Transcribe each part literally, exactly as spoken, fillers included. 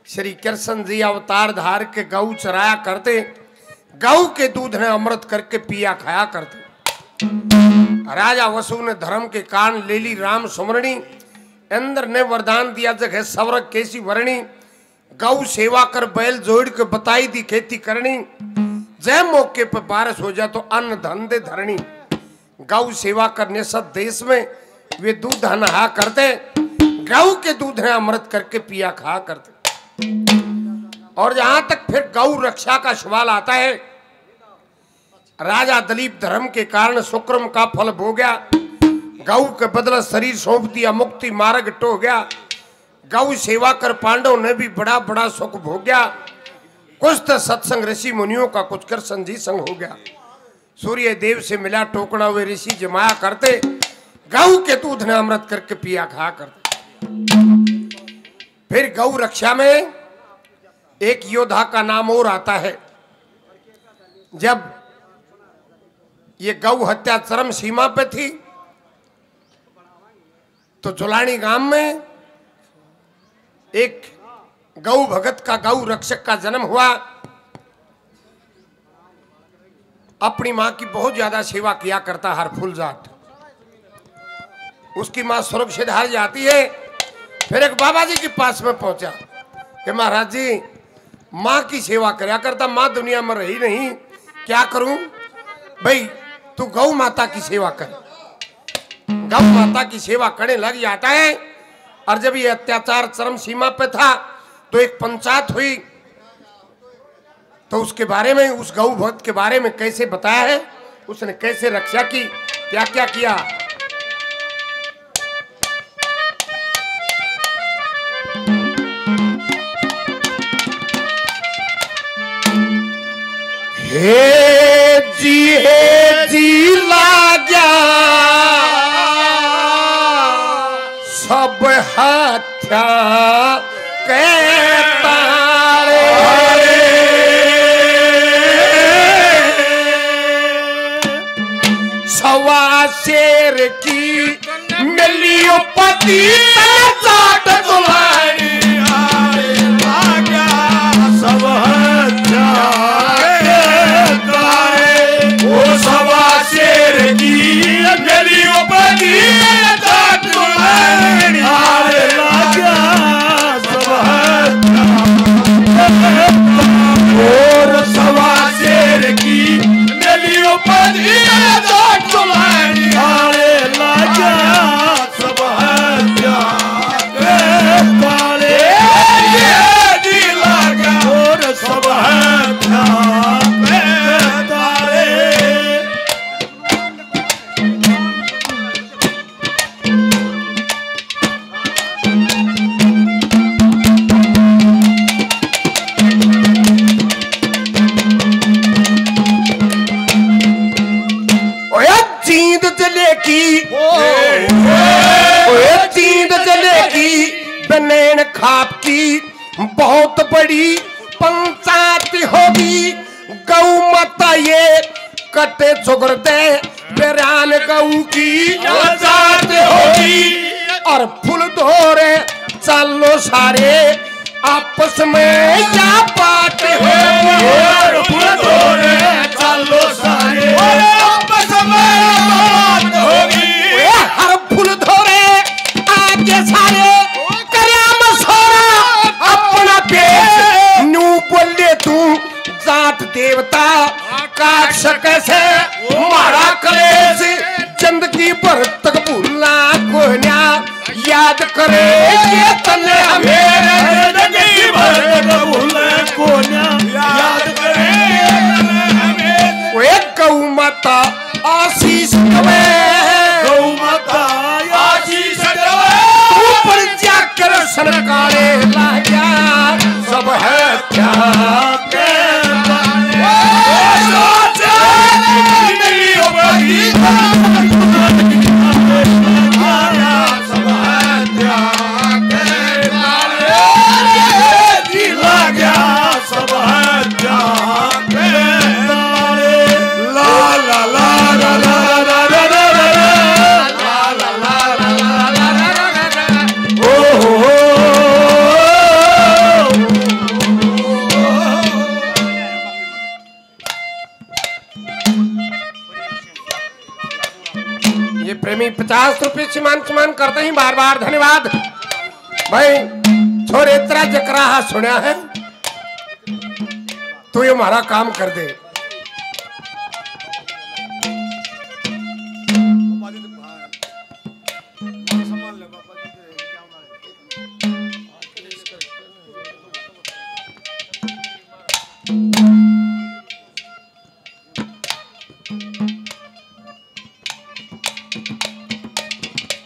श्री कृष्ण जी अवतार धार के गऊ चराया करते, गऊ के दूध ने अमृत करके पिया खाया करते। राजा वसु ने धर्म के कारण ले ली राम सुमरणी। इंद्र ने वरदान दिया, जगह स्वर्ग कैसी वरणी। गऊ सेवा कर बैल जोड़ के बताई दी खेती करनी। जय मौके पे बारिश हो जा तो अन्न धन दे धरनी। गऊ सेवा करने से देश में वे दूध नहा करते, गऊ के दूध ने अमृत करके पिया खा करते। और जहां तक फिर गऊ रक्षा का सवाल आता है, राजा दलीप धर्म के कारण सुक्रम का फल भोग्या, गऊ के बदले शरीर सौंप दिया, मुक्ति मार्ग टो गया। गऊ सेवा कर पांडव ने भी बड़ा बड़ा सुख भोग्या। कुछ तो सत्संग ऋषि मुनियों का, कुछ कृष्ण जी संग हो गया। सूर्य देव से मिला टोकना, वे ऋषि जमाया करते, गऊ के दूध ने अमृत करके पिया खा करते। फिर गऊ रक्षा में एक योद्धा का नाम और आता है। जब ये गऊ हत्या चरम सीमा पे थी, तो जुलानी गांव में एक गऊ भगत का, गऊ रक्षक का जन्म हुआ। अपनी माँ की बहुत ज्यादा सेवा किया करता हर फूल जाट। उसकी माँ स्वर्ग सिधार जाती है। फिर एक बाबा जी के पास में पहुंचा कि महाराज जी, माँ की सेवा करया करता, माँ दुनिया में रही नहीं, क्या करूं? भाई, तू गौ माता की सेवा कर। गौ माता की सेवा करने लग जाता है। और जब ये अत्याचार चरम सीमा पे था, तो एक पंचायत हुई, तो उसके बारे में, उस गौ भक्त के बारे में कैसे बताया है, उसने कैसे रक्षा की, क्या क्या किया। हे जी, हे जी लाग्या सब हत्या के ताले। सवा शेर की मिलियो पति तन जाट दुलारी। आरे लाग्या सब हत्या के ताले। ओ सवा शेर की मिलियो पति तन जाट दुलारी। आरे लाग्या सब हत्या। और सवा शेर की मिलियो पति तन जाट दुलारी। आरे लाग्या सब हत्या के ताले। ये जी लाग्या और सब हत्या के ताले। ओए जींद जले की, ओए जींद जले की, बनैन खाप की बहुत बड़ी पंचायत होगी। गौ माता ये कटे चुगर दे, बेरान गऊ की आजाद होगी। और फूल धोरे चालो सारे, आपस में या बात होगी। और फूल धोरे चालो सारे, आपस में बात होगी। ए, हर फूल धोरे आके सारे, करया मशोरा अपना पेश। न्यू बोले तू जात देवता काट सके से मारा कलेश। जिंदगी भर तक भूलना कोन्या, याद करे ये तन्ने हमें। जिंदगी भर तक भूलना कोन्या, याद करे ये तन्ने हमें। ओए गौ माता आशीष दवे। गौ माता आशीष दवे। ऊपर जाकर सनकाले लाग्या सब हत्या के ताले। मैं पचास रुपये सम्मान सम्मान करते ही बार बार धन्यवाद। भाई, छोरे, तेरा जकराहा सुना है, तू ये हमारा काम कर दे।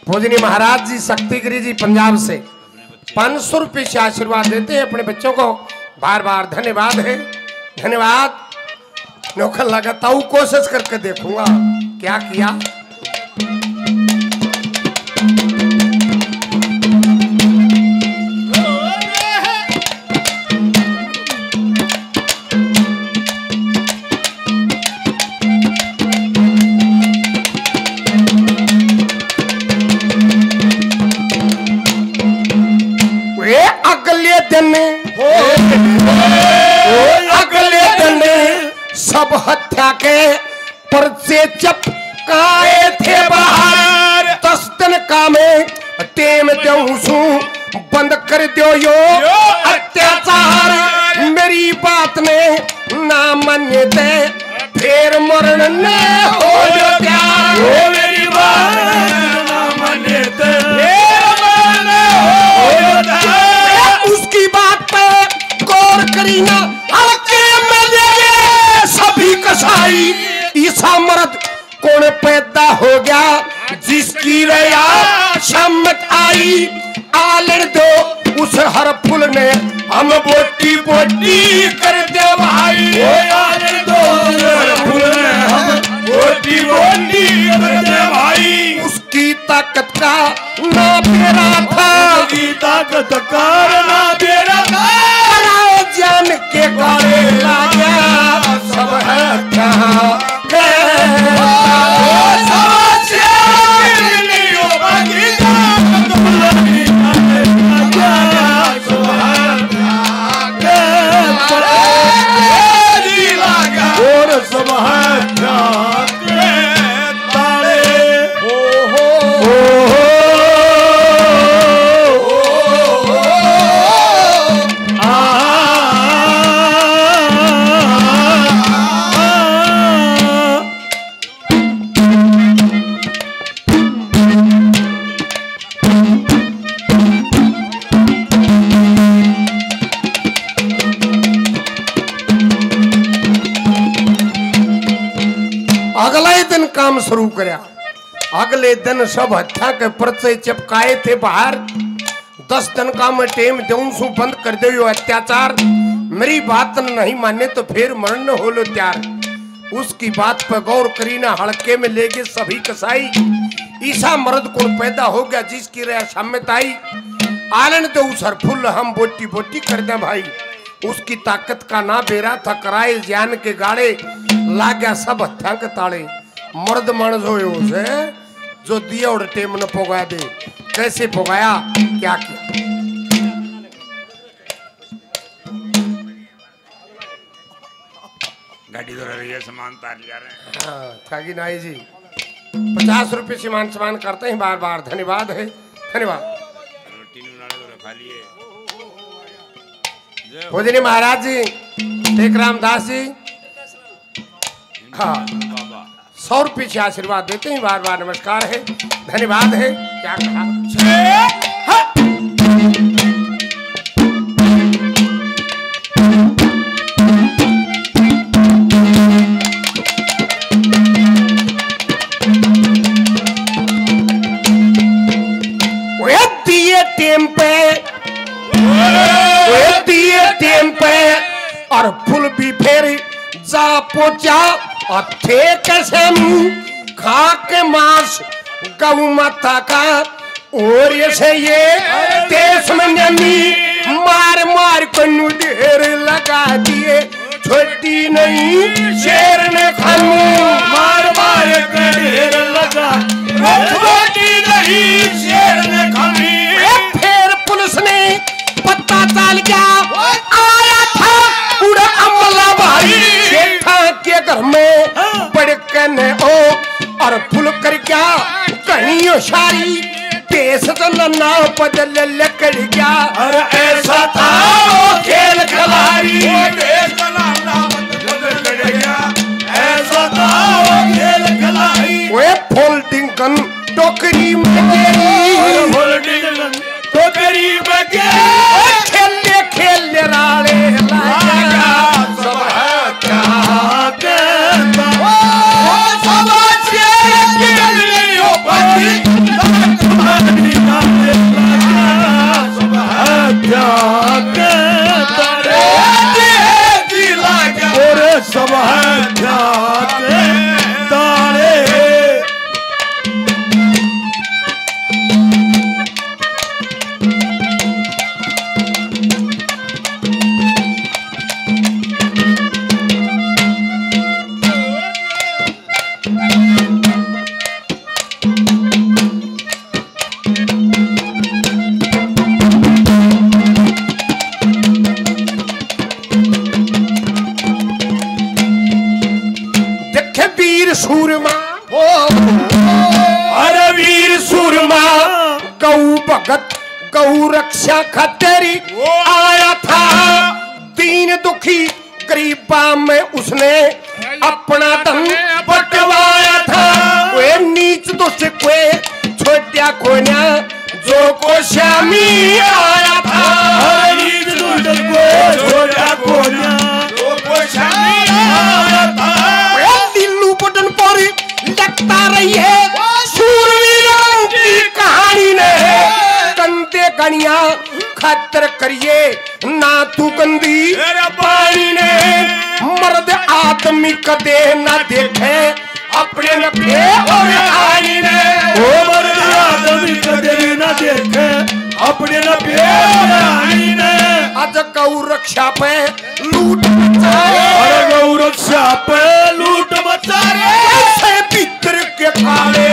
पूजनी महाराज जी शक्तिगिरी जी पंजाब से पाँच सौ रुपये से आशीर्वाद देते हैं अपने बच्चों को। बार बार धन्यवाद है, धन्यवाद। नौकर लगाता हूँ, कोशिश करके देखूंगा क्या किया। वे अगले दिन, ओ, अगले दिन सब हत्या के पर्चे चपकाए थे बाहर। दस दिन का मैं टेम देऊं सू, बंद कर दो यो अत्याचार। मेरी बात ने ना माने ते फेर मरण ने हो यो प्यार। ओ मेरी बात ना माने ते फेर मरण ने हो यो प्यार। उसकी बात पे गौर करी ना, हल्के में ले सभी कसाई। ईसा मर्द कौन पैदा हो गया जिसकी रया शामत आई? आलर दो उस हर फूल ने हम बोटी बोटी कर दे भाई। ओ आलर दो उस हर फूल ने हम बोटी बोटी कर दे भाई। उसकी ताकत का ना बेरा था, उसकी ताकत का ना बेरा था। जान के गाले लाया सब है क्या? अगला ही दिन काम शुरू करया। अगले दिन सब हत्या के पर्चे चिपकाए थे बाहर। दस दिन का मैं टेम देऊं सू, बंद कर दो यो अत्याचार। मेरी बात न नहीं माने तो फिर मरण हो लो तैयार। उसकी बात पे गौर करी ना, हल्के में लेके सभी कसाई। ईसा मर्द कौन पैदा हो गया जिसकी रया शामत आई? आलन दे उस हर फूल हम बोटी बोटी कर दें भाई। उसकी ताकत का ना बेरा था, कराए ज्ञान के गाले, लाग्या सब हत्या के ताले। मर्द मानस होयो से जो दिया उड़ टेम न पुगा दे। कैसे पुगाया, क्या किया? गाड़ी तो रही है, सामान तार लिया रे। हाँ, ठागी नाई जी, पचास रुपये से मान सम्मान करते हैं, बार बार धन्यवाद है, धन्यवाद। रोटी नून वाले तो खा लिए। जय हो। पूजनीय महाराज जी टेक रामदास जी, हाँ, बाबा। सौ रुपये से आशीर्वाद देते हैं, बार बार नमस्कार है, धन्यवाद है। क्या कहा? वे दिए टेम पे, वे दिए टेम पे, और फूल भी फेर जा पहुंचा। और थे कैसे मुंह खा के मांस गऊ माता का, और ऐसे ये देश में नमी मार मार कन्नू ढेर लगा दिए। छोटी नहीं शेर ने खानू, मार मार के ढेर लगा। छोटी नहीं शेर ने खानी। ए, फिर पुलिस ने पता चल गया, आया था उड़ा अमला भाई। सेठा के घर में बड़कने ओ, और फुल कर क्या कहीं यो सारी भेष जनाना बदल लिकड़ गया। अरे ऐसा था वो खेल खिलाड़ी। वो भेष जनाना बदल गया। ऐसा था वो खेल खिलाड़ी। वे folding gun टोकरी में गेरी। अरे folding gun टोकरी में गेरी। खेले खेले राले लाया। सब है क्या के ओ, ओ, सब है क्या के और सब है क्या के तारे। देखे वीर सूरमा, ओ, अरे वीर सूरमा, गौ भगत गौ रक्षा खातिर आया था। दीन दुखी गरीबा में उसने अपना धन बंटवाया था। वे नीच दुष्ट को छोटा कोन्या जो को श्यामी आया था। अरे नीच दुष्ट को छोटा कोन्या जो को श्यामी आया था। वे लीलू बटन पर लगता रही है सूरवीरों की कहानी ने। कंधे गनिया खातर करिए ना तू गंदी मेरा पानी ने। मर्द आदमी कदे ना देखे अपने नफे और हानि ने। ओ मर्द आदमी कदे ना देखे अपने नफे और हानि ने। आज गौ रक्षा पे लूट मचाए। अरे गौ रक्षा पे लूट मचा रे। ऐसे भीतर के काले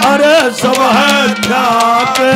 अरे सब है क्या के